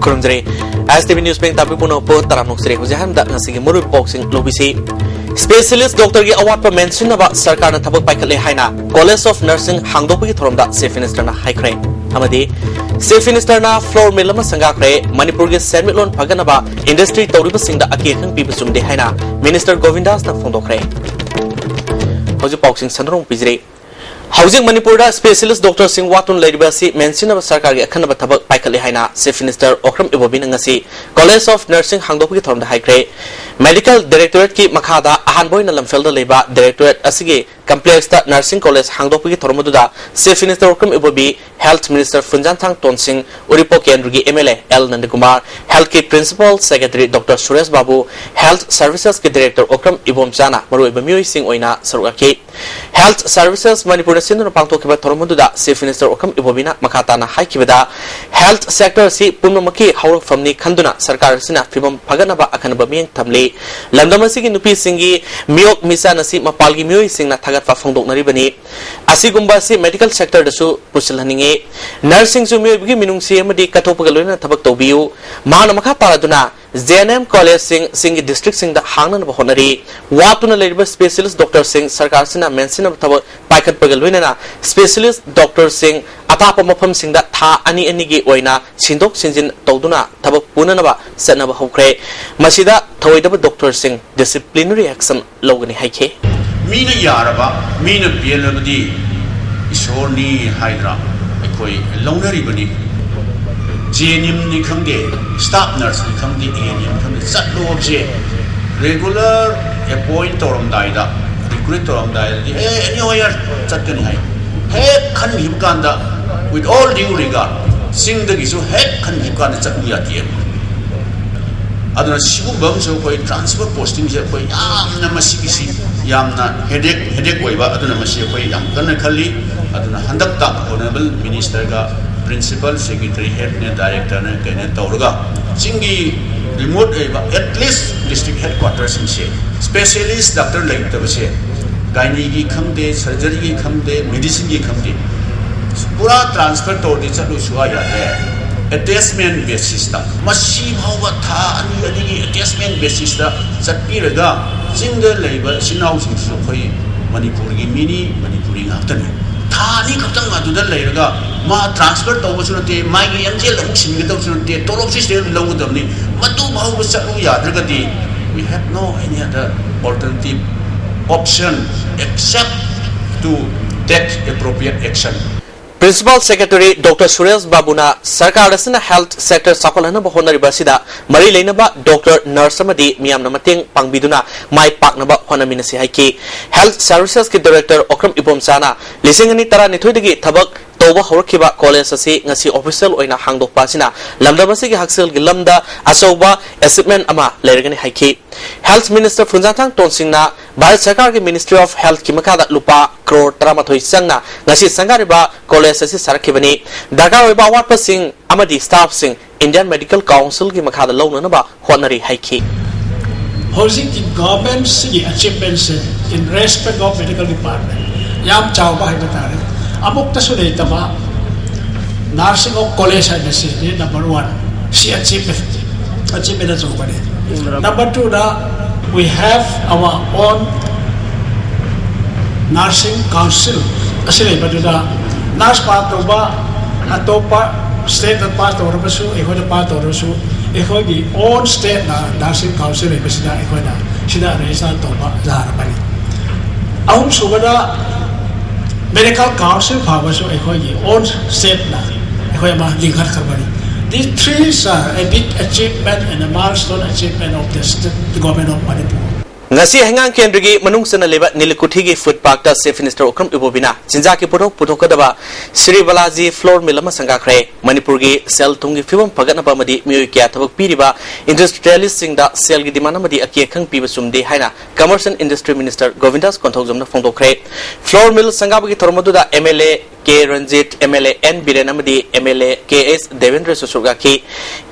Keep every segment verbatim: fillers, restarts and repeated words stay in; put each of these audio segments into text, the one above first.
ꯈꯨꯔꯨꯝꯖꯔꯤ꯫ ꯑꯦꯁ T V news ꯄꯦꯡ ꯇꯥꯕꯤꯕ ꯄꯨꯝꯅꯃꯛꯄꯨ ꯇꯔꯥꯝꯅ ꯑꯣꯛꯆꯔꯤ꯫ ꯍꯧꯖꯤꯛ ꯑꯍꯥꯟꯕꯗ ꯉꯁꯤꯒꯤ ꯃꯔꯨꯑꯣꯏꯕ ꯄꯥꯎꯁꯤꯡ ꯂꯧꯕꯤꯁꯤ꯫ Specialist doctor ꯒꯤ ꯑꯋꯥꯠꯄ ꯃꯦꯟꯁꯤꯟꯅꯕ ꯁꯔꯀꯥꯔꯅ ꯊꯕꯛ ꯄꯥꯏꯈꯠꯂꯦ ꯍꯥꯏꯅ College of Nursing ꯍꯥꯡꯗꯣꯛꯄꯒꯤ ꯊꯧꯔꯝꯗ Chief Minister ꯅ ꯍꯥꯏꯈ꯭ꯔꯦ꯫ ꯑꯃꯗꯤ Chief Minister ꯅ flour mill ꯑꯃ ꯁꯪꯒꯥꯈ꯭ꯔꯦ꯫ ꯃꯅꯤꯄꯨꯔꯒꯤ ꯁꯦꯟꯃꯤꯠꯂꯣꯟ ꯐꯒꯠꯅꯕ industry ꯇꯧꯔꯤꯕꯁꯤꯡꯗ ꯑꯀꯤ ꯑꯈꯪ ꯄꯤꯕ ꯆꯨꯝꯗꯦ ꯍꯥꯏꯅ Minister ꯒꯣꯕꯤꯟꯗꯥꯁꯅ ꯐꯣꯡꯗꯣꯛꯈ꯭ꯔꯦ꯫ ꯍꯧꯖꯤꯛ ꯄꯥꯎꯁꯤꯡ ꯁꯟꯗꯣꯛꯅ ꯄꯤꯖꯔꯤ꯫ ꯍꯧꯖꯤꯛ ꯃꯅꯤꯄꯨꯔꯗ specialist doctor ꯁꯤꯡ ꯋꯥꯠꯇꯨꯅ ꯂꯩꯔꯤꯕ ꯑꯁꯤ ꯃꯦꯟꯁꯤꯟꯅꯕ ꯁꯔꯀꯥꯔꯒꯤ ꯑꯈꯟꯅꯕ ꯊꯕꯛ ꯄꯥꯏꯈꯠꯂꯦ ꯍꯥꯏꯅ Chief Minister ꯑꯣꯀ꯭ꯔꯝ ꯏꯕꯣꯕꯤꯅ ꯉꯁꯤ College of Nursing ꯍꯥꯡꯗꯣꯛꯄꯒꯤ ꯊꯧꯔꯝꯗ ꯍꯥꯏꯈ꯭ꯔꯦ꯫ Medical Directorate ꯀꯤ ꯃꯈꯥꯗ ꯑꯍꯥꯟꯕ ꯑꯣꯏꯅ ꯂꯝꯐꯦꯜꯗ ꯂꯩꯕ directorate ꯑꯁꯤꯒꯤ complex ꯇ nursing college ꯍꯥꯡꯗꯣꯛꯄꯒꯤ ꯊꯧꯔꯝ ꯑꯗꯨꯗ Chief Minister ꯑꯣꯀ꯭ꯔꯝ ꯏꯕꯣꯕꯤ, Health Minister ꯐꯨꯟꯖꯥꯟꯊꯥꯡ ꯇꯣꯟꯁꯤꯡ, ꯎꯔꯤꯄꯣꯛ ꯀꯦꯟꯗ꯭ꯔꯒꯤ M L A L ꯅꯟꯗꯀꯨꯃꯥꯔ, Health ꯀꯤ Principal Secretary Doctor ꯁꯨꯔꯦꯁ ꯕꯥꯕꯨ, Health Services ꯀꯤ Director ꯑꯣꯀ꯭ꯔꯝ ꯏꯕꯣꯝꯆꯥꯅ ꯃꯔꯨꯑꯣꯏꯕ ꯃꯤꯑꯣꯏꯁꯤꯡ ꯑꯣꯏꯅ ꯁꯔꯨꯛ ꯌꯥꯈꯤ꯫ Health Services ꯃꯅꯤꯄꯨꯔꯅ ꯁꯤꯟꯗꯨꯅ ꯄꯥꯡꯊꯣꯛꯈꯤꯕ ꯊꯧꯔꯝ ꯑꯗꯨꯗ Chief Minister ꯑꯣꯀ꯭ꯔꯝ ꯏꯕꯣꯕꯤꯅ ꯃꯈꯥ ꯇꯥꯅ ꯍꯥꯏꯈꯤꯕꯗ, health sector ꯑꯁꯤ ꯄꯨꯝꯅꯃꯛꯀꯤ ꯍꯧꯔꯛꯐꯝꯅꯤ ꯈꯟꯗꯨꯅ ꯁꯔꯀꯥꯔ ꯑꯁꯤꯅ ꯐꯤꯕꯝ ꯐꯒꯠꯅꯕ ꯑꯈꯟꯅꯕ ꯃꯤꯠꯌꯦꯡ ꯊꯝꯂꯤ꯫ ꯂꯝꯗꯝ ꯑꯁꯤꯒꯤ ꯅꯨꯄꯤꯁꯤꯡꯒꯤ ꯃꯤꯑꯣꯛ ꯃꯤꯆꯥꯟ ꯑꯁꯤ ꯃꯄꯥꯜꯒꯤ ꯃꯤꯑꯣꯏꯁꯤꯡꯅ ꯊꯥꯒꯠꯄ ꯐꯣꯡꯗꯣꯛꯅꯔꯤꯕꯅꯤ꯫ ꯑꯁꯤꯒꯨꯝꯕ ꯑꯁꯤ medical sector ꯗꯁꯨ ꯄꯨꯁꯤꯜꯍꯟꯅꯤꯡꯏ꯫ Nurse ꯁꯤꯡꯁꯨ ꯃꯤꯑꯣꯏꯕꯒꯤ ꯃꯤꯅꯨꯡꯁꯤ ꯑꯃꯗꯤ ꯀꯠꯊꯣꯛꯄꯒ ꯂꯣꯏꯅꯅ ꯊꯕꯛ ꯇꯧꯕꯤꯌꯨ꯫ ꯃꯍꯥꯛꯅ ꯃꯈꯥ ꯇꯥꯔꯗꯨꯅ J N M college ꯁꯤꯡ ꯆꯤꯡꯒꯤ district ꯁꯤꯡꯗ ꯍꯥꯡꯅꯅꯕ ꯍꯣꯠꯅꯔꯤ꯫ ꯋꯥꯠꯇꯨꯅ ꯂꯩꯔꯤꯕ specialist doctor ꯁꯤꯡ ꯁꯔꯀꯥꯔꯁꯤꯅ ꯃꯦꯟꯁꯤꯟꯅꯕ ꯊꯕꯛ ꯄꯥꯏꯈꯠꯄꯒ ꯂꯣꯏꯅꯅ specialist doctor ꯁꯤꯡ ꯑꯇꯥꯞꯄ ꯃꯐꯝꯁꯤꯡꯗ ꯊꯥ ꯑꯅꯤ ꯑꯅꯤꯒꯤ ꯑꯣꯏꯅ ꯁꯤꯟꯗꯣꯛ ꯁꯤꯟꯖꯤꯟ ꯇꯧꯗꯨꯅ ꯊꯕꯛ ꯄꯨꯅꯅꯕ ꯆꯠꯅꯕ ꯍꯧꯈ꯭ꯔꯦ꯫ ꯃꯁꯤꯗ ꯊꯧꯑꯣꯏꯗꯕ doctor ꯁꯤꯡ disciplinary action ꯂꯧꯒꯅꯤ ꯍꯥꯏꯈꯤ꯫ ꯃꯤꯅ ꯌꯥꯔꯕ, ꯃꯤꯅ ꯄꯦꯜꯂꯕꯗꯤ ꯏꯁꯣꯔꯅꯤ ꯍꯥꯏꯗꯅ ꯑꯩꯈꯣꯏ ꯂꯧꯅꯔꯤꯕꯅꯤ꯫ J N M ꯅꯤ ꯈꯪꯗꯦ, staff nurse ꯅꯤ ꯈꯪꯗꯦ, A N M ꯈꯪꯗꯦ, ꯆꯠꯂꯣ ꯍꯥꯏꯕꯁꯦ regular appoint ꯇꯧꯔꯝꯗꯥꯏꯗ, recruit ꯇꯧꯔꯝꯗꯥꯏꯗꯗꯤ, "ꯑꯦ, anywhere ꯆꯠꯀꯅꯤ" ꯍꯥꯏ꯫ ꯍꯦꯛ ꯈꯟꯈꯤꯕ ꯀꯥꯟꯗ, with all due regard, ꯆꯤꯡꯗꯒꯤꯁꯨ ꯍꯦꯛ ꯈꯟꯈꯤꯕ ꯀꯥꯟꯗ ꯆꯠꯂꯨ ꯌꯥꯗꯦ꯫ ꯑꯗꯨꯅ ꯁꯤꯒꯨꯝꯕ ꯑꯃꯁꯨ ꯑꯩꯈꯣꯏ transfer posting ꯁꯦ ꯑꯩꯈꯣꯏ ꯌꯥꯝꯅ ꯃꯁꯤꯒꯤꯁꯤ ꯌꯥꯝꯅ headache, headache ꯑꯣꯏꯕ, ꯑꯗꯨꯅ ꯃꯁꯤ ꯑꯩꯈꯣꯏ ꯌꯥꯝ ꯀꯟꯅ ꯈꯜꯂꯤ꯫ ꯑꯗꯨꯅ ꯍꯟꯗꯛꯇ Honourable Minister ꯒ Principal Secretary, Head ꯅꯦ, Director ꯅꯦ, ꯀꯩꯅꯣ ꯇꯧꯔꯒ ꯆꯤꯡꯒꯤ remote ꯑꯣꯏꯕ at least district headquarter ꯁꯤꯡꯁꯦ specialist doctor ꯂꯩꯇꯕꯁꯦ, gynae ꯒꯤ ꯈꯪꯗꯦ, surgery ꯒꯤ ꯈꯪꯗꯦ, medicine ꯒꯤ ꯈꯪꯗꯦ, ꯄꯨꯔꯥ transfer ꯇꯧꯔꯗꯤ ꯆꯠꯂꯨ ꯁꯨꯡꯌꯥ ꯌꯥꯗꯦ꯫ ꯑꯦꯇꯦꯆꯃꯦꯟ ꯕꯦꯁꯤꯁꯇ, ꯃꯁꯤ ꯐꯥꯎꯕ ꯊꯥ ꯑꯅꯤ ꯑꯅꯤꯒꯤ ꯑꯦꯇꯦꯆꯃꯦꯟ ꯕꯦꯁꯤꯁꯇ ꯆꯠꯄꯤꯔꯒ, ꯆꯤꯡꯗ ꯂꯩꯕ ꯏꯆꯤꯟ ꯏꯅꯥꯎꯁꯤꯡꯁꯨ ꯑꯩꯈꯣꯏ ꯃꯅꯤꯄꯨꯔꯒꯤ ꯃꯤꯅꯤ, ꯃꯅꯤꯄꯨꯔꯤ ꯉꯥꯛꯇꯅꯤ꯫ ꯊꯥ ꯑꯅꯤ ꯈꯛꯇꯪ ꯑꯗꯨꯗ ꯂꯩꯔꯒ ꯃꯥ ꯇ꯭ꯔꯥꯟꯁꯐꯔ ꯇꯧꯕꯁꯨ ꯅꯠꯇꯦ, ꯃꯥꯒꯤ ꯑꯦꯝ ꯖꯤ ꯑꯦꯜ ꯑꯃꯨꯛ ꯁꯤꯟꯒꯗꯕꯁꯨ ꯅꯠꯇꯦ, ꯇꯣꯂꯣꯞꯁꯤ ꯁꯤꯗ ꯂꯧꯒꯗꯕꯅꯤ꯫ ꯃꯗꯨ ꯐꯥꯎꯕ ꯆꯠꯂꯨ ꯌꯥꯗ꯭ꯔꯒꯗꯤ, we have no any other alternative option except to take appropriate action. Principal Secretary Doctor Suresh ꯕꯥꯕꯨꯅ ꯁꯔꯀꯥꯔ ꯑꯁꯤꯅ health sector ꯆꯥꯎꯈꯠꯍꯟꯅꯕ ꯍꯣꯠꯅꯔꯤꯕ ꯑꯁꯤꯗ ꯃꯔꯤ ꯂꯩꯅꯕ ꯗꯣꯛꯇꯔ, ꯅꯔꯁ ꯑꯃꯗꯤ ꯃꯤꯌꯥꯝꯅ ꯃꯇꯦꯡ ꯄꯥꯡꯕꯤꯗꯨꯅ ꯃꯥꯏ ꯄꯥꯛꯅꯕ ꯍꯣꯠꯅꯃꯤꯟꯅꯁꯤ ꯍꯥꯏꯈꯤ꯫ Health Servicesꯀꯤ Director ꯑꯣꯀ꯭ꯔꯝ ꯏꯕꯣꯝꯆꯥꯅ ꯂꯤꯁꯤꯡ ꯑꯅꯤ ꯇꯔꯥꯅꯤꯊꯣꯏꯗꯒꯤ ꯊꯕꯛ ꯇꯧꯕ ꯍꯧꯔꯛꯈꯤꯕ ꯀꯣꯂꯦꯖ ꯑꯁꯤ ꯉꯁꯤ official ꯑꯣꯏꯅ ꯍꯥꯡꯗꯣꯛꯄ ꯑꯁꯤꯅ ꯂꯝꯗꯝ ꯑꯁꯤꯒꯤ ꯍꯛꯁꯦꯜꯒꯤ ꯂꯝꯗ ꯑꯆꯧꯕ achievement ꯑꯃ ꯂꯩꯔꯒꯅꯤ ꯍꯥꯏꯈꯤ꯫ Health Minister ꯐꯨꯟꯖꯥꯊꯥꯡ ꯇꯣꯟꯁꯤꯡꯅ ꯚꯥꯔꯠ ꯁꯔꯀꯥꯔꯒꯤ Ministry of Healthꯀꯤ ꯃꯈꯥꯗ ꯂꯨꯄꯥ ꯀ꯭ꯔꯣꯔ ꯇꯔꯥꯃꯥꯊꯣꯏ ꯆꯪꯅ ꯉꯁꯤ ꯁꯪꯒꯥꯔꯤꯕ ꯀꯣꯂꯦꯖ ꯑꯁꯤ ꯁꯥꯔꯛꯈꯤꯕꯅꯤ꯫ ꯗꯔꯀꯥꯔ ꯑꯣꯏꯕ ꯑꯋꯥꯠꯄꯁꯤꯡ ꯑꯃꯗꯤ staffꯁꯤꯡ Indian Medical Councilꯒꯤ ꯃꯈꯥꯗ ꯂꯧꯅꯅꯕ ꯍꯣꯠꯅꯔꯤ ꯍꯥꯏꯈꯤ꯫ ꯍꯧꯖꯤꯛꯀꯤ governmentꯁꯤꯒꯤ achievementꯁꯦ in respect of medical department ꯌꯥꯝ ꯆꯥꯎꯕ ꯍꯥꯏꯕ ꯇꯥꯔꯦ꯫ ꯑꯃꯨꯛꯇꯁꯨ ꯂꯩꯇꯕ nursing of college ꯍꯥꯏꯕꯁꯤꯗꯤ number one꯫ ꯁꯤ achievement, achievement ꯑꯆꯧꯕꯅꯤ꯫ Number twoꯗ, we have our own nursing council ꯑꯁꯤ ꯂꯩꯕꯗꯨꯗ nurse pass ꯇꯧꯕ, ꯑꯇꯣꯞꯄ stateꯇ pass ꯇꯧꯔꯕꯁꯨ, ꯑꯩꯈꯣꯏꯗ pass ꯇꯧꯔꯕꯁꯨ, ꯑꯩꯈꯣꯏꯒꯤ own stateꯅ nursing council ꯂꯩꯕꯁꯤꯗ ꯑꯩꯈꯣꯏꯅ ꯁꯤꯗ register ꯇꯧꯕ ꯌꯥꯔꯕꯅꯤ꯫ ꯑꯍꯨꯝꯁꯨꯕꯗ, medical council ꯐꯥꯎꯕꯁꯨ ꯑꯩꯈꯣꯏꯒꯤ own stateꯅ ꯑꯩꯈꯣꯏ ꯑꯃ ꯂꯤꯡꯈꯠꯈ꯭ꯔꯕꯅꯤ꯫ These three are a big achievement and a milestone achievement of the state, the government of Manipur. ꯉꯁꯤ ꯍꯩꯉꯥꯡ ꯀꯦꯟꯗ꯭ꯔꯒꯤ ꯃꯅꯨꯡ ꯆꯟꯅ ꯂꯩꯕ ꯅꯤꯂꯤꯀꯨꯊꯤꯒꯤ food parkꯇ Chief Minister ꯑꯣꯀ꯭ꯔꯝ ꯏꯕꯣꯕꯤꯅ ꯆꯤꯟꯖꯥꯛꯀꯤ ꯄꯣꯠꯊꯣꯛ ꯄꯨꯊꯣꯛꯀꯗꯕ ꯁ꯭ꯔꯤ ꯕꯥꯂꯥꯖꯤ flour mill ꯑꯃ ꯁꯪꯒꯥꯈ꯭ꯔꯦ꯫ ꯃꯅꯤꯄꯨꯔꯒꯤ ꯁꯦꯜ ꯊꯨꯝꯒꯤ ꯐꯤꯕꯝ ꯐꯒꯠꯅꯕ ꯑꯃꯗꯤ ꯃꯤꯑꯣꯏ ꯀꯌꯥ ꯊꯕꯛ ꯄꯤꯔꯤꯕ industrialistꯁꯤꯡꯗ ꯁꯦꯜꯒꯤ demand ꯑꯃꯗꯤ ꯑꯀꯤ ꯑꯈꯪ ꯄꯤꯕ ꯆꯨꯝꯗꯦ ꯍꯥꯏꯅ Commerce and Industry Minister ꯒꯣꯕꯤꯟꯗꯥꯁ ꯀꯣꯟꯊꯧꯖꯝꯅ ꯐꯣꯡꯗꯣꯛꯈ꯭ꯔꯦ꯫ Flour mill ꯁꯪꯒꯥꯕꯒꯤ ꯊꯧꯔꯝ ꯑꯗꯨꯗ M L A K Ranjit, M L A N Biren ꯑꯃꯗꯤ ꯑꯦꯝ ꯑꯦꯜ ꯑꯦ ꯀꯦ ꯑꯦꯁ ꯗꯦꯕꯦꯟꯗ꯭ꯔꯁꯨ ꯁꯔꯨꯛ ꯌꯥꯈꯤ꯫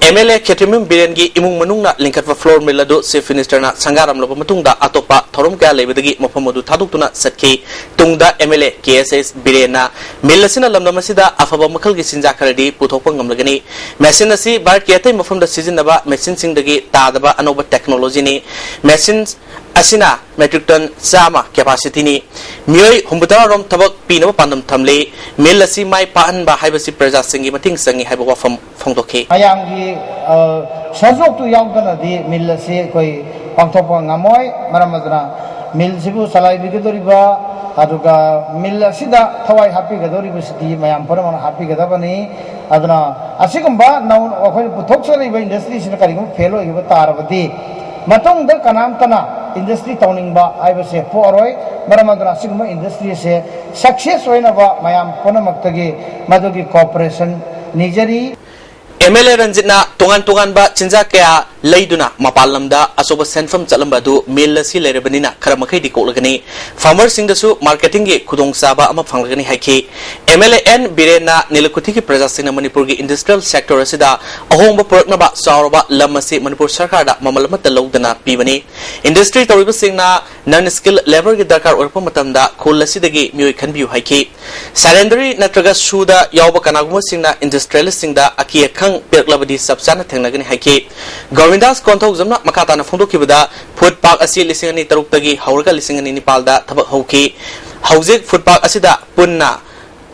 ꯑꯦꯝ ꯑꯦꯜ ꯑꯦ ꯈꯦꯇ꯭ꯔꯤꯃꯌꯨꯝ ꯕꯤꯔꯦꯟꯒꯤ ꯏꯃꯨꯡ ꯃꯅꯨꯡꯅ ꯂꯤꯡꯈꯠꯄ ꯐ꯭ꯂꯣꯔ ꯃꯤꯜ ꯑꯗꯨ ꯆꯤꯐ ꯃꯤꯅꯤꯁꯇꯔꯅ ꯁꯪꯒꯥꯔꯝꯂꯕ ꯃꯇꯨꯡꯗ ꯑꯇꯣꯞꯄ ꯊꯧꯔꯝ ꯀꯌꯥ ꯂꯩꯕꯗꯒꯤ ꯃꯐꯝ ꯑꯗꯨ ꯊꯥꯗꯣꯛꯇꯨꯅ ꯆꯠꯈꯤ꯫ ꯇꯨꯡꯗ M L A K S S ꯕꯤꯔꯦꯟꯅ ꯃꯤꯜ ꯑꯁꯤꯅ ꯂꯝꯗꯝ ꯑꯁꯤꯗ ꯑꯐꯕ ꯃꯈꯜꯒꯤ ꯆꯤꯟꯖꯥꯛ ꯈꯔꯗꯤ ꯄꯨꯊꯣꯛꯄ ꯉꯝꯂꯒꯅꯤ꯫ ꯃꯦꯁꯤꯟ ꯑꯁꯤ ꯚꯥꯔꯠꯀꯤ ꯑꯇꯩ ꯃꯐꯝꯗ ꯁꯤꯖꯤꯟꯅꯕ ꯃꯦꯁꯤꯟꯁꯤꯡꯗꯒꯤ ꯇꯥꯗꯕ ꯑꯅꯧꯕ ꯇꯦꯛꯅꯣꯂꯣꯖꯤꯅꯤ꯫ ꯃꯦꯁꯤꯟ ꯑꯁꯤꯅ ꯃꯦꯇ꯭ꯔꯤꯛ ꯇꯟ ꯆꯥꯝꯃ ꯀꯦꯄꯥꯁꯤꯇꯤꯅꯤ꯫ ꯃꯤꯑꯣꯏ ꯍꯨꯝꯐꯨꯇꯔꯥ ꯔꯣꯝ ꯊꯕꯛ ꯄꯤꯅꯕ ꯄꯥꯟꯗꯝ ꯊꯝꯂꯤ꯫ ꯃꯤꯜ ꯑꯁꯤ ꯃꯥꯏ ꯄꯥꯛꯍꯟꯕ ꯍꯥꯏꯕꯁꯤ ꯄ꯭ꯔꯖꯥꯁꯤꯡꯒꯤ ꯃꯇꯦꯡ ꯆꯪꯏ ꯍꯥꯏꯕ ꯋꯥꯐꯝ ꯐꯣꯡꯗꯣꯛꯈꯤ꯫ ꯃꯌꯥꯝꯒꯤ, ꯑ, ꯁꯍꯖꯣꯛꯇꯨ ꯌꯥꯎꯗꯅꯗꯤ ꯃꯤꯜ ꯑꯁꯤ ꯑꯩꯈꯣꯏ ꯄꯥꯡꯊꯣꯛꯄ ꯉꯝꯃꯣꯏ꯫ ꯃꯔꯝ ꯑꯗꯨꯅ ꯃꯤꯜꯁꯤꯕꯨ ꯆꯂꯥꯏꯕꯤꯒꯗꯧꯔꯤꯕ, ꯑꯗꯨꯒ ꯃꯤꯜ ꯑꯁꯤꯗ ꯊꯋꯥꯏ ꯍꯥꯞꯄꯤꯒꯗꯧꯔꯤꯕꯁꯤꯗꯤ ꯃꯌꯥꯝ ꯄꯨꯝꯅꯃꯛꯅ ꯍꯥꯞꯄꯤꯒꯗꯕꯅꯤ꯫ ꯑꯗꯨꯅ ꯑꯁꯤꯒꯨꯝꯕ ꯅꯧ-, ꯑꯩꯈꯣꯏꯅ ꯄꯨꯊꯣꯛꯆꯔꯤꯕ ꯏꯟꯗꯁꯇ꯭ꯔꯤꯁꯤꯅ ꯀꯔꯤꯒꯨꯝꯕ ꯐꯦꯜ ꯑꯣꯏꯈꯤꯕ ꯇꯥꯔꯕꯗꯤ, ꯃꯇꯨꯡꯗ ꯀꯅꯥꯝꯇꯅ ꯏꯟꯗꯁꯇ꯭ꯔꯤ ꯇꯧꯅꯤꯡꯕ ꯍꯥꯏꯕꯁꯦ ꯄꯣꯛꯑꯔꯣꯏ꯫ ꯃꯔꯝ ꯑꯗꯨꯅ ꯑꯁꯤꯒꯨꯝꯕ ꯏꯟꯗꯁꯇ꯭ꯔꯤꯁꯦ ꯁꯛꯁꯦꯁ ꯑꯣꯏꯅꯕ ꯃꯌꯥꯝ ꯄꯨꯝꯅꯃꯛꯇꯒꯤ ꯃꯗꯨꯒꯤ ꯀꯣꯑꯣꯄꯔꯦꯁꯟ ꯅꯤꯖꯔꯤ꯫ ꯑꯦꯝ ꯑꯦꯜ ꯑꯦ ꯔꯟꯖꯤꯠꯅ ꯇꯣꯉꯥꯟ ꯇꯣꯉꯥꯟꯕ ꯆꯤꯟꯖꯥꯛ ꯀꯌꯥ ꯂꯩꯗꯨꯅ ꯃꯄꯥꯟ ꯂꯝꯗ ꯑꯆꯧꯕ ꯁꯦꯟꯐꯝ ꯆꯠꯂꯝꯕ ꯑꯗꯨ ꯃꯤꯜ ꯑꯁꯤ ꯂꯩꯔꯕꯅꯤꯅ ꯈꯔ ꯃꯈꯩꯗꯤ ꯀꯣꯛꯂꯒꯅꯤ꯫ ꯐꯥꯔꯃꯔꯁꯤꯡꯗꯁꯨ ꯃꯥꯔꯀꯦꯇꯤꯡꯒꯤ ꯈꯨꯗꯣꯡꯆꯥꯕ ꯑꯃ ꯐꯪꯂꯒꯅꯤ ꯍꯥꯏꯈꯤ꯫ ꯑꯦꯝ ꯑꯦꯜ ꯑꯦ ꯑꯦꯟ ꯕꯤꯔꯦꯟꯅ ꯅꯤꯂꯀꯨꯊꯤꯒꯤ ꯄ꯭ꯔꯖꯥꯁꯤꯡꯅ ꯃꯅꯤꯄꯨꯔꯒꯤ ꯏꯟꯗꯁꯇ꯭ꯔꯤꯌꯦꯜ ꯁꯦꯛꯇꯔ ꯑꯁꯤꯗ ꯑꯍꯣꯡꯕ ꯄꯨꯔꯛꯅꯕ ꯆꯥꯎꯔꯕ ꯂꯝ ꯑꯁꯤ ꯃꯅꯤꯄꯨꯔ ꯁꯔꯀꯥꯔꯗ ꯃꯃꯜ ꯑꯃꯠꯇ ꯂꯧꯗꯅ ꯄꯤꯕꯅꯤ꯫ ꯏꯟꯗꯁꯇ꯭ꯔꯤ ꯇꯧꯔꯤꯕꯁꯤꯡꯅ ꯅꯟ ꯁ꯭ꯀꯤꯜ ꯂꯦꯕꯔꯒꯤ ꯗꯔꯀꯥꯔ ꯑꯣꯏꯔꯛꯄ ꯃꯇꯝꯗ ꯈꯨꯜ ꯑꯁꯤꯗꯒꯤ ꯃꯤꯑꯣꯏ ꯈꯟꯕꯤꯌꯨ ꯍꯥꯏꯈꯤ꯫ ꯁꯦꯂꯦꯟꯗꯔꯤ ꯅꯠꯇ꯭ꯔꯒ ꯁꯨꯗ ꯌꯥꯎꯕ ꯀꯅꯥꯒꯨꯝꯕꯁꯤꯡꯅ ꯏꯟꯗꯁꯇ꯭ꯔꯤꯌꯦꯂꯤꯁꯁꯤꯡꯗ ꯑꯀꯤ ꯑꯈꯪ ꯄꯤꯔꯛꯂꯕꯗꯤ ꯆꯞ ꯆꯥꯅ ꯊꯦꯡꯅꯒꯅꯤ ꯍꯥꯏꯈꯤ꯫ ꯒꯣꯕꯤꯟꯗꯥꯁ ꯀꯣꯟꯊꯧꯖꯝꯅ ꯃꯈꯥ ꯇꯥꯅ ꯐꯣꯡꯗꯣꯛꯈꯤꯕꯗ, ꯐꯨꯗ ꯄꯥꯛ ꯑꯁꯤ ꯂꯤꯁꯤꯡ ꯑꯅꯤ ꯇꯔꯨꯛꯇꯒꯤ ꯍꯧꯔꯒ ꯂꯤꯁꯤꯡ ꯑꯅꯤ ꯅꯤꯄꯥꯜꯗ ꯊꯕꯛ ꯍꯧꯈꯤ꯫ ꯍꯧꯖꯤꯛ ꯐꯨꯗ ꯄꯥꯛ ꯑꯁꯤꯗ ꯄꯨꯟꯅ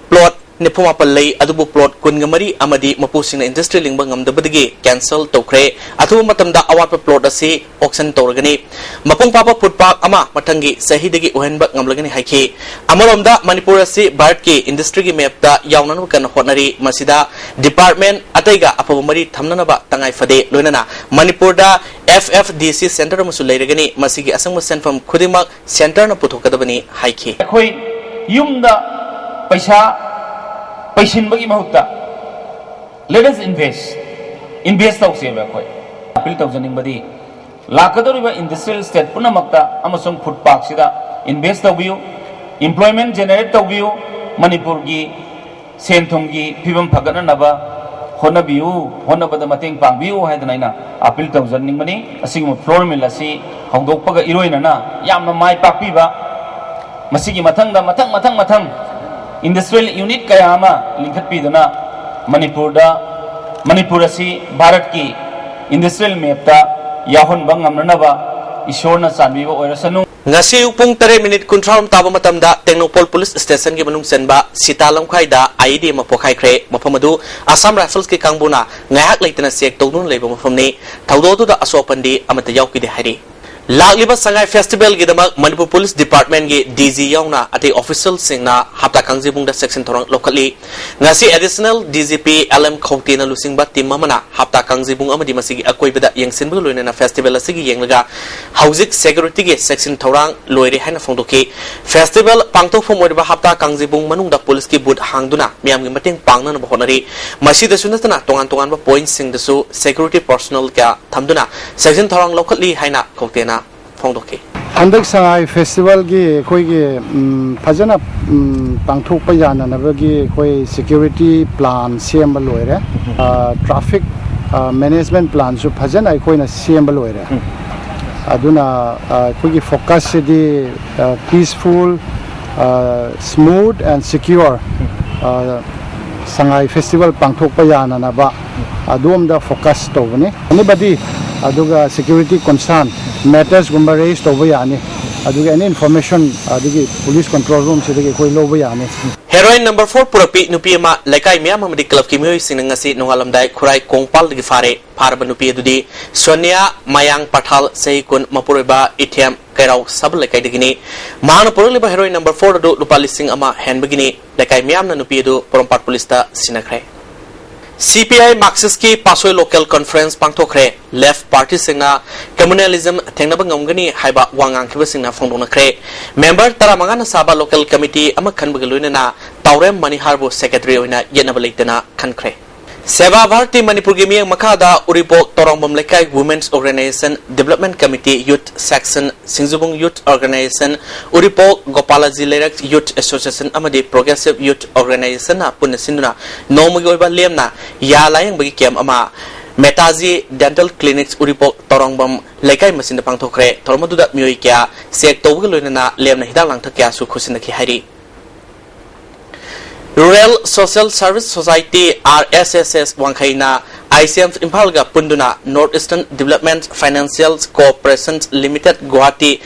ꯄ꯭ꯂꯣꯠ ꯅꯤꯐꯨ ꯃꯥꯄꯜ ꯂꯩ, ꯑꯗꯨꯕꯨ ꯄ꯭ꯂꯣꯠ ꯀꯨꯟꯒ ꯃꯔꯤ ꯑꯃꯗꯤ ꯃꯄꯨꯁꯤꯡꯅ ꯏꯟꯗꯁꯇ꯭ꯔꯤ ꯂꯤꯡꯕ ꯉꯝꯗꯕꯗꯒꯤ ꯀꯦꯟꯁꯦꯜ ꯇꯧꯈ꯭ꯔꯦ꯫ ꯑꯊꯨꯕ ꯃꯇꯝꯗ ꯑꯋꯥꯠꯄ ꯄ꯭ꯂꯣꯠ ꯑꯁꯤ ꯑꯣꯛꯁꯟ ꯇꯧꯔꯒꯅꯤ꯫ ꯃꯄꯨꯡ ꯐꯥꯕ ꯐꯨꯗ ꯄꯥꯛ ꯑꯃ ꯃꯊꯪꯒꯤ ꯆꯍꯤꯗꯒꯤ ꯑꯣꯏꯍꯟꯕ ꯉꯝꯂꯒꯅꯤ ꯍꯥꯏꯈꯤ꯫ ꯑꯃꯔꯣꯝꯗ ꯃꯅꯤꯄꯨꯔ ꯑꯁꯤ ꯚꯥꯔꯠꯀꯤ ꯏꯟꯗꯁꯇ꯭ꯔꯤꯒꯤ ꯃꯦꯞꯇ ꯌꯥꯎꯅꯅꯕ ꯀꯟꯅ ꯍꯣꯠꯅꯔꯤ꯫ ꯃꯁꯤꯗ ꯗꯤꯄꯥꯔꯠꯃꯦꯟ ꯑꯇꯩꯒ ꯑꯐꯕ ꯃꯔꯤ ꯊꯝꯅꯅꯕ ꯇꯉꯥꯏ ꯐꯗꯦ꯫ ꯂꯣꯏꯅꯅ ꯃꯅꯤꯄꯨꯔꯗ F F D C centre ꯑꯃꯁꯨ ꯂꯩꯔꯒꯅꯤ꯫ ꯃꯁꯤꯒꯤ ꯑꯁꯪꯕ ꯁꯦꯟꯐꯝ ꯈꯨꯗꯤꯡꯃꯛ ꯁꯦꯟꯇꯔꯅ ꯄꯨꯊꯣꯛꯀꯗꯕꯅꯤ ꯍꯥꯏꯈꯤ꯫ ꯑꯩꯈꯣꯏ ꯌꯨꯝꯗ ꯄꯩꯁꯥ ꯄꯩꯁꯤꯟꯕꯒꯤ ꯃꯍꯨꯠꯇ, let us invest, invest ꯇꯧꯁꯦꯕ꯫ ꯑꯩꯈꯣꯏ ꯑꯄꯤꯜ ꯇꯧꯖꯅꯤꯡꯕꯗꯤ, ꯂꯥꯛꯀꯗꯧꯔꯤꯕ ꯏꯟꯗꯁꯇ꯭ꯔꯤꯌꯦꯜ ꯁ꯭ꯇꯦꯠ ꯄꯨꯝꯅꯃꯛꯇ ꯑꯃꯁꯨꯡ ꯐꯨꯗ ꯄꯥꯛꯁꯤꯗ ꯏꯟꯚꯦꯁ ꯇꯧꯕꯤꯌꯨ, ꯏꯝꯄ꯭ꯂꯣꯏꯃꯦꯟ ꯖꯦꯅꯦꯔꯦꯠ ꯇꯧꯕꯤꯌꯨ, ꯃꯅꯤꯄꯨꯔꯒꯤ ꯁꯦꯟ ꯊꯨꯝꯒꯤ ꯐꯤꯕꯝ ꯐꯒꯠꯅꯅꯕ ꯍꯣꯠꯅꯕꯤꯌꯨ, ꯍꯣꯠꯅꯕꯗ ꯃꯇꯦꯡ ꯄꯥꯡꯕꯤꯌꯨ ꯍꯥꯏꯗꯅ ꯑꯩꯅ ꯑꯥꯄꯤꯜ ꯇꯧꯖꯅꯤꯡꯕꯅꯤ꯫ ꯑꯁꯤꯒꯨꯝꯕ flour mill ꯑꯁꯤ ꯍꯧꯗꯣꯛꯄꯒ ꯏꯔꯣꯏꯅꯅ ꯌꯥꯝꯅ ꯃꯥꯏ ꯄꯥꯛꯄꯤꯕ, ꯃꯁꯤꯒꯤ ꯃꯊꯪꯗ ꯃꯊꯪ, ꯃꯊꯪ, ꯃꯊꯪ industrial unit ꯀꯌꯥ ꯑꯃ ꯂꯤꯡꯈꯠꯄꯤꯗꯨꯅ ꯃꯅꯤꯄꯨꯔꯗ, ꯃꯅꯤꯄꯨꯔ ꯑꯁꯤ ꯚꯥꯔꯠꯀꯤ industrial mapꯇ ꯌꯥꯎꯍꯟꯕ ꯉꯝꯅꯅꯕ ꯏꯁꯣꯔꯅ ꯆꯥꯟꯕꯤꯕ ꯑꯣꯏꯔꯁꯅꯨ꯫ ꯉꯁꯤ ꯑꯌꯨꯛ ꯄꯨꯡ ꯇꯔꯦꯠ ꯃꯤꯅꯤꯠ ꯀꯨꯟꯊ꯭ꯔꯥ ꯔꯣꯝ ꯇꯥꯕ ꯃꯇꯝꯗ ꯇꯦꯡꯅꯧꯄꯜ ꯄꯨꯂꯤꯁ ꯁ꯭ꯇꯦꯁꯟꯒꯤ ꯃꯅꯨꯡ ꯆꯟꯕ ꯁꯤꯇꯥ ꯂꯝꯈꯥꯏꯗ IED ꯑꯃ ꯄꯣꯈꯥꯏꯈ꯭ꯔꯦ꯫ ꯃꯐꯝ ꯑꯗꯨ ꯑꯁꯥꯝ ꯔꯥꯏꯐꯜꯁꯀꯤ ꯀꯥꯡꯕꯨꯅ ꯉꯥꯏꯍꯥꯛ ꯂꯩꯇꯅ ꯆꯦꯛ ꯇꯧꯗꯨꯅ ꯂꯩꯕ ꯃꯐꯝꯅꯤ꯫ ꯊꯧꯗꯣꯛ ꯑꯗꯨꯗ ꯑꯁꯣꯛ ꯑꯄꯟꯗꯤ ꯑꯃꯠꯇ ꯌꯥꯎꯈꯤꯗꯦ ꯍꯥꯏꯔꯤ꯫ ꯂꯥꯛꯂꯤꯕ ꯁꯉꯥꯏ ꯐꯦꯁꯇꯤꯚꯦꯜꯒꯤꯗꯃꯛ ꯃꯅꯤꯄꯨꯔ ꯄꯨꯂꯤꯁ ꯗꯤꯄꯥꯔꯠꯃꯦꯟꯒꯤ DG ꯌꯥꯎꯅ ꯑꯇꯩ ꯑꯣꯐꯤꯁꯤꯌꯦꯜꯁꯤꯡꯅ ꯍꯞꯇꯥ ꯀꯥꯡꯖꯩꯕꯨꯡꯗ ꯆꯦꯛꯁꯤꯟ ꯊꯧꯔꯥꯡ ꯂꯧꯈꯠꯂꯤ꯫ ꯉꯁꯤ ꯑꯦꯗꯤꯁꯅꯦꯜ DGP LM ꯈꯧꯇꯦꯅ ꯂꯨꯆꯤꯡꯕ ꯇꯤꯝ ꯑꯃꯅ ꯍꯞꯇꯥ ꯀꯥꯡꯖꯩꯕꯨꯡ ꯑꯃꯗꯤ ꯃꯁꯤꯒꯤ ꯑꯀꯣꯏꯕꯗ ꯌꯦꯡꯁꯤꯟꯕꯒ ꯂꯣꯏꯅꯅ ꯐꯦꯁꯇꯤꯚꯦꯜ ꯑꯁꯤꯒꯤ ꯌꯦꯡꯂꯒ ꯍꯧꯖꯤꯛ ꯁꯦꯀ꯭ꯌꯨꯔꯤꯇꯤꯒꯤ ꯆꯦꯛꯁꯤꯟ ꯊꯧꯔꯥꯡ ꯂꯣꯏꯔꯦ ꯍꯥꯏꯅ ꯐꯣꯡꯗꯣꯛꯈꯤ꯫ ꯐꯦꯁꯇꯤꯚꯦꯜ ꯄꯥꯡꯊꯣꯛꯐꯝ ꯑꯣꯏꯔꯤꯕ ꯍꯞꯇꯥ ꯀꯥꯡꯖꯩꯕꯨꯡ ꯃꯅꯨꯡꯗ ꯄꯨꯂꯤꯁꯀꯤ ꯕꯨꯠ ꯍꯥꯡꯗꯨꯅ ꯃꯤꯌꯥꯝꯒꯤ ꯃꯇꯦꯡ ꯄꯥꯡꯅꯅꯕ ꯍꯣꯠꯅꯔꯤ꯫ ꯃꯁꯤꯗꯁꯨ ꯅꯠꯇꯅ ꯇꯣꯉꯥꯟ ꯇꯣꯉꯥꯟꯕ ꯄꯣꯏꯟꯠꯁꯤꯡꯗꯁꯨ ꯁꯦꯀ꯭ꯌꯨꯔꯤꯇꯤ ꯄꯔꯁꯣꯅꯦꯜ ꯀꯌꯥ ꯊꯝꯗꯨꯅ ꯆꯦꯛꯁꯤꯟ ꯊꯧꯔꯥꯡ ꯂꯧꯈꯠꯂꯤ ꯍꯥꯏꯅ ꯈꯧꯇꯦꯅ ꯐꯣꯡꯗꯣꯛꯈꯤ꯫ ꯍꯟꯗꯛ ꯁꯉꯥꯏ ꯐꯦꯁꯇꯤꯚꯦꯜꯒꯤ ꯑꯩꯈꯣꯏꯒꯤ, ꯎꯝ, ꯐꯖꯅ, ꯎꯝ, ꯄꯥꯡꯊꯣꯛꯄ ꯌꯥꯅꯅꯕꯒꯤ ꯑꯩꯈꯣꯏ ꯁꯦꯀ꯭ꯌꯨꯔꯤꯇꯤ ꯄ꯭ꯂꯥꯟ ꯁꯦꯝꯕ ꯂꯣꯏꯔꯦ꯫ ꯑ, ꯇ꯭ꯔꯥꯐꯤꯛ, ꯑ, ꯃꯦꯅꯦꯖꯃꯦꯟ ꯄ꯭ꯂꯥꯟꯁꯨ ꯐꯖꯅ ꯑꯩꯈꯣꯏꯅ ꯁꯦꯝꯕ ꯂꯣꯏꯔꯦ꯫ ꯑꯗꯨꯅ, ꯑ, ꯑꯩꯈꯣꯏꯒꯤ ꯐꯣꯀꯁꯁꯤꯗꯤ, ꯑ, peaceful, ꯑ, smooth and secure, ꯑ, ꯁꯉꯥꯏ ꯐꯦꯁꯇꯤꯚꯦꯜ ꯄꯥꯡꯊꯣꯛꯄ ꯌꯥꯅꯅꯕ ꯑꯗꯣꯝꯗ ꯐꯣꯀꯁ ꯇꯧꯕꯅꯤ꯫ Anybody, ꯑꯗꯨꯒ ꯁꯦꯀ꯭ꯌꯨꯔꯤꯇꯤ ꯀꯟꯁꯔꯟ ꯃꯦꯇꯔꯁꯒꯨꯝꯕ ꯔꯦꯖ ꯇꯧꯕ ꯌꯥꯅꯤ꯫ ꯑꯗꯨꯒ ꯑꯦꯅꯤ ꯏꯟꯐꯣꯔꯃꯦꯁꯟ ꯑꯗꯒꯤ ꯄꯨꯂꯤꯁ ꯀꯟꯇ꯭ꯔꯣꯜ ꯔꯨꯝꯁꯤꯗꯒꯤ ꯑꯩꯈꯣꯏ ꯂꯧꯕ ꯌꯥꯅꯤ꯫ ꯍꯦꯔꯣꯏꯟ ꯅꯝꯕꯔ ꯐꯣꯔ ꯄꯨꯔꯛꯄꯤ ꯅꯨꯄꯤ ꯑꯃ ꯂꯩꯀꯥꯏ ꯃꯤꯌꯥꯝ ꯑꯃꯗꯤ ꯀ꯭ꯂꯕꯀꯤ ꯃꯤꯑꯣꯏꯁꯤꯡꯅ ꯉꯁꯤ ꯅꯣꯡꯉꯥꯜꯂꯝꯗꯥꯏ ꯈꯨꯔꯥꯏ ꯀꯣꯡꯄꯥꯜꯗꯒꯤ ꯐꯥꯔꯦ꯫ ꯐꯥꯔꯕ ꯅꯨꯄꯤ ꯑꯗꯨꯗꯤ ꯁꯣꯅꯤꯌꯥ ꯃꯌꯥꯡ ꯄꯊꯥꯜ, ꯆꯍꯤ ꯀꯨꯟ, ꯃꯄꯨꯔꯣꯏꯕ ꯏꯊꯦꯝ ꯀꯩꯔꯥꯎ ꯁꯕꯜ ꯂꯩꯀꯥꯏꯗꯒꯤꯅꯤ꯫ ꯃꯍꯥꯛꯅ ꯄꯨꯔꯛꯂꯤꯕ ꯍꯦꯔꯣꯏꯟ ꯅꯝꯕꯔ ꯐꯣꯔ ꯑꯗꯨ ꯂꯨꯄꯥ ꯂꯤꯁꯤꯡ ꯑꯃ ꯍꯦꯟꯕꯒꯤꯅꯤ꯫ ꯂꯩꯀꯥꯏ ꯃꯤꯌꯥꯝꯅ ꯅꯨꯄꯤ ꯑꯗꯨ ꯄꯣꯔꯣꯝꯄꯥꯠ ꯄꯨꯂꯤꯁꯇ ꯁꯤꯟꯅꯈ꯭ꯔꯦ꯫ CPI ꯃꯥꯔꯛꯁꯤꯁꯀꯤ ꯄꯥꯁꯣꯏ ꯂꯣꯀꯦꯜ ꯀꯟꯐꯔꯦꯟꯁ ꯄꯥꯡꯊꯣꯛꯈ꯭ꯔꯦ꯫ ꯂꯦꯐ ꯄꯥꯔꯇꯤꯁꯤꯡꯅ ꯀꯝꯃꯨꯅꯦꯂꯤꯖꯝ ꯊꯦꯡꯅꯕ ꯉꯝꯒꯅꯤ ꯍꯥꯏꯕ ꯋꯥ ꯉꯥꯡꯈꯤꯕꯁꯤꯡꯅ ꯐꯣꯡꯗꯣꯛꯅꯈ꯭ꯔꯦ꯫ ꯃꯦꯝꯕꯔ ꯇꯔꯥꯃꯉꯥꯅ ꯁꯥꯕ ꯂꯣꯀꯦꯜ ꯀꯃꯤꯇꯤ ꯑꯃ ꯈꯟꯕꯒ ꯂꯣꯏꯅꯅ ꯇꯥꯎꯔꯦꯝ ꯃꯅꯤꯍꯥꯔꯕꯨ ꯁꯦꯀ꯭ꯔꯦꯇꯔꯤ ꯑꯣꯏꯅ ꯌꯦꯠꯅꯕ ꯂꯩꯇꯅ ꯈꯟꯈ꯭ꯔꯦ꯫ ꯁꯦꯕꯥ ꯚꯥꯔꯇꯤ ꯃꯅꯤꯄꯨꯔꯒꯤ ꯃꯤꯠꯌꯦꯡ ꯃꯈꯥꯗ ꯎꯔꯤꯄꯣꯛ ꯇꯧꯔꯥꯡꯕꯝ ꯂꯩꯀꯥꯏ Women's Organization, Development Committee, Youth Section, ꯁꯤꯡꯖꯨꯕꯨꯡ Youth Organization, ꯎꯔꯤꯄꯣꯛ ꯒꯣꯄꯥꯂꯖꯤ ꯂꯩꯔꯛ Youth Association ꯑꯃꯗꯤ Progressive Youth Organizationꯅ ꯄꯨꯟꯅ ꯁꯤꯟꯗꯨꯅ ꯅꯣꯡꯃꯒꯤ ꯑꯣꯏꯕ ꯂꯦꯝꯅ ꯌꯥ ꯂꯥꯌꯦꯡꯕꯒꯤ ꯀꯦꯝꯞ ꯑꯃ ꯃꯦꯇꯥꯖꯤ Dental Clinics ꯎꯔꯤꯄꯣꯛ ꯇꯧꯔꯥꯡꯕꯝ ꯂꯩꯀꯥꯏ ꯃꯁꯤꯗ ꯄꯥꯡꯊꯣꯛꯈ꯭ꯔꯦ꯫ ꯊꯧꯔꯝ ꯑꯗꯨꯗ ꯃꯤꯑꯣꯏ ꯀꯌꯥ ꯆꯦꯛ ꯇꯧꯕꯒ ꯂꯣꯏꯅꯅ ꯂꯦꯝꯅ ꯍꯤꯗꯥꯛ ꯂꯥꯡꯊꯛ ꯀꯌꯥꯁꯨ ꯈꯨꯠꯁꯤꯟꯅꯈꯤ ꯍꯥꯏꯔꯤ꯫ Rural Social Service Society, R S S S, ꯋꯥꯡꯈꯩꯅ I C M ꯏꯝꯐꯥꯜꯒ ꯄꯨꯟꯗꯨꯅ North Eastern Development Financial Corporation Limited Guwahati,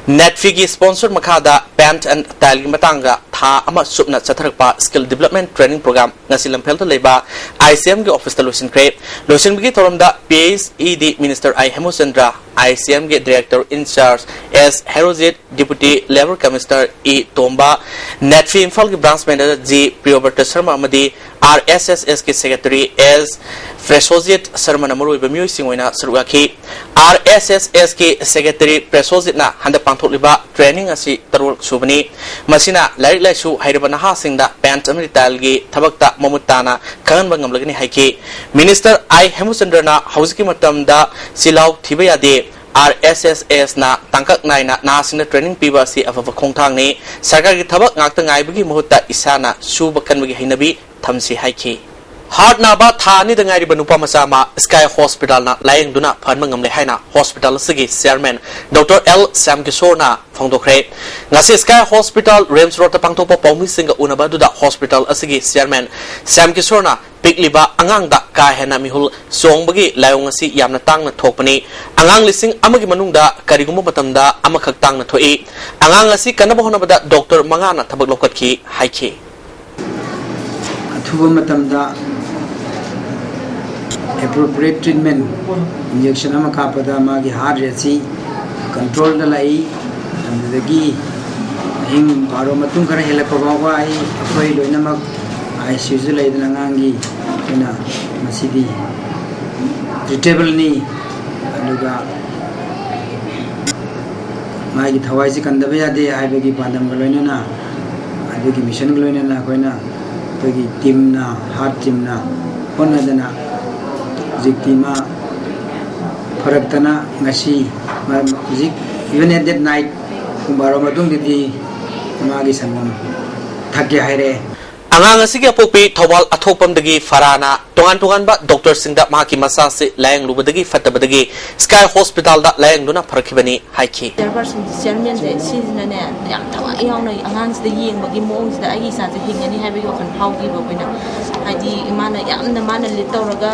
ꯅꯦꯠꯐꯤꯒꯤ sponsor ꯃꯈꯥꯗ paint and tileꯒꯤ ꯃꯇꯥꯡꯗ ꯊꯥ ꯑꯃ ꯆꯨꯞꯅ ꯆꯠꯊꯔꯛꯄ Skill Development Training Program ꯉꯁꯤ ꯂꯝꯐꯦꯜꯗ ꯂꯩꯕ I C Mꯒꯤ officeꯇ ꯂꯣꯏꯁꯤꯟꯈ꯭ꯔꯦ꯫ ꯂꯣꯏꯁꯤꯟꯕꯒꯤ ꯊꯧꯔꯝꯗ P H E D Minister I ꯍꯦꯃꯆꯟꯗ꯭ꯔ, I C Mꯒꯤ Director in Charge S Herojit, Deputy Labour Commissioner E ꯇꯣꯝꯕ, ꯅꯦꯠꯐꯤ ꯏꯝꯐꯥꯜꯒꯤ Branch Manager G ꯄ꯭ꯔꯤꯌꯣꯕ꯭ꯔꯇ ꯁꯔꯃ ꯑꯃꯗꯤ R S S Sꯒꯤ Secretary S ꯄ꯭ꯔꯦꯁꯣꯖꯤꯠ ꯁꯔꯃꯅ ꯃꯔꯨꯑꯣꯏꯕ ꯃꯤꯑꯣꯏꯁꯤꯡ ꯑꯣꯏꯅ ꯁꯔꯨꯛ ꯌꯥꯈꯤ꯫ R S S Sꯒꯤ Secretary ꯄ꯭ꯔꯦꯁꯣꯖꯤꯠꯅ ꯍꯟꯗꯛ ꯄꯥꯡꯊꯣꯛꯂꯤꯕ training ꯑꯁꯤ ꯇꯔꯨꯛ ꯁꯨꯕꯅꯤ꯫ ꯃꯁꯤꯅ ꯂꯥꯏꯔꯤꯛ ꯂꯥꯏꯁꯨ ꯍꯩꯔꯕ ꯅꯍꯥꯁꯤꯡꯗ paint ꯑꯃꯗꯤ tileꯒꯤ ꯊꯕꯛꯇ ꯃꯃꯨꯠ ꯇꯥꯅ ꯈꯪꯍꯟꯕ ꯉꯝꯂꯒꯅꯤ ꯍꯥꯏꯈꯤ꯫ Minister I ꯍꯦꯃꯆꯟꯗ꯭ꯔꯅ ꯍꯧꯖꯤꯛꯀꯤ ꯃꯇꯝꯗ ꯆꯤꯜꯍꯥꯎ ꯊꯤꯕ ꯌꯥꯗꯦ, R S S Sꯅ ꯇꯥꯡꯀꯛ ꯅꯥꯏꯅ ꯅꯍꯥꯁꯤꯡꯗ training ꯄꯤꯕ ꯑꯁꯤ ꯑꯐꯕ ꯈꯣꯡꯊꯥꯡꯅꯤ꯫ ꯁꯔꯀꯥꯔꯒꯤ ꯊꯕꯛ ꯉꯥꯛꯇ ꯉꯥꯏꯕꯒꯤ ꯃꯍꯨꯠꯇ ꯏꯁꯥꯅ ꯁꯨꯕ ꯀꯟꯕꯒꯤ ꯍꯩꯅꯕꯤ ꯊꯝꯁꯤ ꯍꯥꯏꯈꯤ꯫ Heart ꯅꯥꯕ ꯊꯥ ꯑꯅꯤꯗ ꯉꯥꯏꯔꯤꯕ ꯅꯨꯄꯥ ꯃꯆꯥ ꯑꯃ Sky Hospitalꯅ ꯂꯥꯌꯦꯡꯗꯨꯅ ꯐꯍꯟꯕ ꯉꯝꯂꯦ ꯍꯥꯏꯅ hospital ꯑꯁꯤꯒꯤ chairman Doctor L ꯁ꯭ꯌꯥꯝꯀꯤꯁꯣꯔꯅ ꯐꯣꯡꯗꯣꯛꯈ꯭ꯔꯦ꯫ ꯉꯁꯤ Sky Hospital, RIMS Roadꯇ ꯄꯥꯡꯊꯣꯛꯄ ꯄꯥꯎꯃꯤꯁꯤꯡꯒ ꯎꯅꯕ ꯑꯗꯨꯗ hospital ꯑꯁꯤꯒꯤ chairman ꯁ꯭ꯌꯥꯝꯀꯤꯁꯣꯔꯅ ꯄꯤꯛꯂꯤꯕ ꯑꯉꯥꯡꯗ ꯀꯥ ꯍꯦꯟꯅ ꯃꯤꯍꯨꯜ ꯆꯣꯡꯕꯒꯤ ꯂꯥꯏꯑꯣꯡ ꯑꯁꯤ ꯌꯥꯝꯅ ꯇꯥꯡꯅ ꯊꯣꯛꯄꯅꯤ꯫ ꯑꯉꯥꯡ ꯂꯤꯁꯤꯡ ꯑꯃꯒꯤ ꯃꯅꯨꯡꯗ ꯀꯔꯤꯒꯨꯝꯕ ꯃꯇꯝꯗ ꯑꯃꯈꯛ ꯇꯥꯡꯅ ꯊꯣꯛꯏ꯫ ꯑꯉꯥꯡ ꯑꯁꯤ ꯀꯟꯅꯕ ꯍꯣꯠꯅꯕꯗ doctor ꯃꯉꯥꯅ ꯊꯕꯛ ꯂꯧꯈꯠꯈꯤ ꯍꯥꯏꯈꯤ꯫ ꯑꯊꯨꯕ ꯃꯇꯝꯗ appropriate treatment, injection ꯑꯃ ꯀꯥꯞꯄꯗ ꯃꯥꯒꯤ heart rateꯁꯤ controlꯗ ꯂꯥꯛꯏ꯫ ꯑꯗꯨꯗꯒꯤ ꯑꯍꯤꯡ ꯕꯥꯔꯣ ꯃꯇꯨꯡ ꯈꯔ ꯍꯦꯜꯂꯛꯄ ꯐꯥꯎꯕ ꯑꯩ, ꯑꯩꯈꯣꯏ ꯂꯣꯏꯅꯃꯛ ICUꯗ ꯂꯩꯗꯅ ꯑꯉꯥꯡꯒꯤ ꯑꯩꯈꯣꯏꯅ ꯃꯁꯤꯗꯤ treatableꯅꯤ꯫ ꯑꯗꯨꯒ ꯃꯥꯒꯤ ꯊꯋꯥꯏꯁꯤ ꯀꯟꯗꯕ ꯌꯥꯗꯦ ꯍꯥꯏꯕꯒꯤ ꯄꯥꯟꯗꯝꯒ ꯂꯣꯏꯅꯅ, ꯑꯗꯨꯒꯤ missionꯒ ꯂꯣꯏꯅꯅ ꯑꯩꯈꯣꯏꯅ, ꯑꯩꯈꯣꯏꯒꯤ teamꯅ, heart teamꯅ ꯍꯣꯠꯅꯗꯅ ꯍꯧꯖꯤꯛꯇꯤ ꯃꯥ ꯐꯔꯛꯇꯅ ꯉꯁꯤ ꯃꯥ ꯍꯧꯖꯤꯛ even at that night ꯄꯨꯡ ꯕꯥꯔꯣ ꯃꯇꯨꯡꯗꯗꯤ ꯃꯥꯒꯤ ꯁꯪꯒꯣꯝ ꯊꯛꯀꯦ ꯍꯥꯏꯔꯛꯑꯦ꯫ ꯑꯉꯥꯡ ꯑꯁꯤꯒꯤ ꯑꯄꯣꯛꯄꯤ ꯊꯧꯕꯥꯜ ꯑꯊꯣꯛꯄꯝꯗꯒꯤ ꯐꯔꯥꯅ ꯇꯣꯉꯥꯟ ꯇꯣꯉꯥꯟꯕ ꯗꯣꯛꯇꯔꯁꯤꯡꯗ ꯃꯍꯥꯛꯀꯤ ꯃꯆꯥꯁꯤ ꯂꯥꯌꯦꯡꯂꯨꯕꯗꯒꯤ ꯐꯠꯇꯕꯗꯒꯤ ꯁ꯭ꯀꯥꯏ ꯍꯣꯁꯄꯤꯇꯥꯜꯗ ꯂꯥꯌꯦꯡꯗꯨꯅ ꯐꯔꯛꯈꯤꯕꯅꯤ ꯍꯥꯏꯈꯤ꯫ ꯆꯤꯌꯔꯄꯔꯁꯟ, ꯆꯤꯌꯔꯃꯦꯟꯁꯦ ꯁꯤꯁꯤꯅꯅꯦ ꯌꯥꯝ ꯊꯋꯥꯏ ꯌꯥꯎꯅ ꯑꯉꯥꯡꯁꯤꯗ ꯌꯦꯡꯕꯒꯤ ꯃꯑꯣꯡꯁꯤꯗ ꯑꯩꯒꯤ ꯏꯆꯥꯁꯦ ꯍꯤꯡꯒꯅꯤ ꯍꯥꯏꯕꯒꯤ ꯋꯥꯈꯜ ꯐꯥꯎꯈꯤꯕ ꯑꯩꯈꯣꯏꯅ꯫ ꯍꯥꯏꯗꯤ ꯃꯥꯅ ꯌꯥꯝꯅ ꯃꯥꯅ ꯂꯤꯗ ꯇꯧꯔꯒ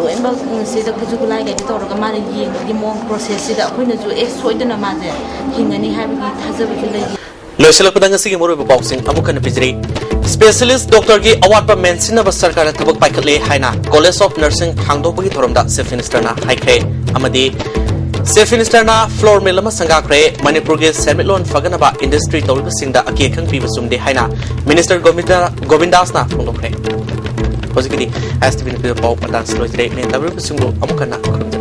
ꯂꯣꯏꯅꯃꯛ ꯁꯤꯗ ꯈꯨꯠꯁꯨ ꯈꯨꯠꯂꯥꯏ ꯀꯩꯗ ꯇꯧꯔꯒ ꯃꯥꯅ ꯌꯦꯡꯕꯒꯤ ꯃꯑꯣꯡ ꯄ꯭ꯔꯣꯁꯦꯁꯁꯤꯗ ꯑꯩꯈꯣꯏꯅꯁꯨ ꯑꯦ ꯁꯣꯏꯗꯅ ꯃꯥꯁꯦ ꯍꯤꯡꯒꯅꯤ ꯍꯥꯏꯕꯒꯤ ꯊꯥꯖꯕꯁꯨ ꯂꯩ꯫ ꯂꯣꯏꯁꯤꯜꯂꯛꯄꯗ ꯉꯁꯤꯒꯤ ꯃꯔꯨꯑꯣꯏꯕ ꯄꯥꯎꯁꯤꯡ ꯑꯃꯨꯛ ꯍꯟꯅ ꯄꯤꯖꯔꯤ꯫ ꯁ꯭ꯄꯦꯁꯤꯌꯦꯂꯤꯁ꯭ꯠ ꯗꯣꯛꯇꯔꯒꯤ ꯑꯋꯥꯠꯄ ꯃꯦꯟꯁꯤꯟꯅꯕ ꯁꯔꯀꯥꯔꯅ ꯊꯕꯛ ꯄꯥꯏꯈꯠꯂꯦ ꯍꯥꯏꯅ ꯀꯣꯂꯦꯖ ꯑꯣꯐ ꯅꯔꯁꯤꯡ ꯍꯥꯡꯗꯣꯛꯄꯒꯤ ꯊꯧꯔꯝꯗ ꯆꯤꯐ ꯃꯤꯅꯤꯁꯇꯔꯅ ꯍꯥꯏꯈ꯭ꯔꯦ꯫ ꯑꯃꯗꯤ ꯆꯤꯐ ꯃꯤꯅꯤꯁꯇꯔꯅ ꯐ꯭ꯂꯣꯔ ꯃꯤꯜ ꯑꯃ ꯁꯪꯒꯥꯈ꯭ꯔꯦ꯫ ꯃꯅꯤꯄꯨꯔꯒꯤ ꯁꯦꯟꯃꯤꯠꯂꯣꯟ ꯐꯒꯠꯅꯕ ꯏꯟꯗꯁꯇ꯭ꯔꯤ ꯇꯧꯔꯤꯕꯁꯤꯡꯗ ꯑꯀꯤ ꯑꯈꯪ ꯄꯤꯕ ꯆꯨꯝꯗꯦ ꯍꯥꯏꯅ ꯃꯤꯅꯤꯁꯇꯔ ꯒꯣꯕꯤꯟꯗ, ꯒꯣꯕꯤꯟꯗꯥꯁꯅ ꯐꯣꯡꯗꯣꯛꯈ꯭ꯔꯦ꯫ ꯍꯧꯖꯤꯛꯀꯤꯗꯤ ꯑꯦꯁ ꯇꯤ ꯚꯤꯅ ꯄꯤꯕ ꯄꯥꯎ ꯃꯇꯥꯡꯁꯤ ꯂꯣꯏꯖꯔꯦ꯫ ꯅꯦ ꯇꯥꯕꯤꯔꯤꯕꯁꯤꯡꯕꯨ ꯑꯃꯨꯛ ꯍꯟꯅ ꯈꯨꯔꯨꯝꯖꯔꯤ꯫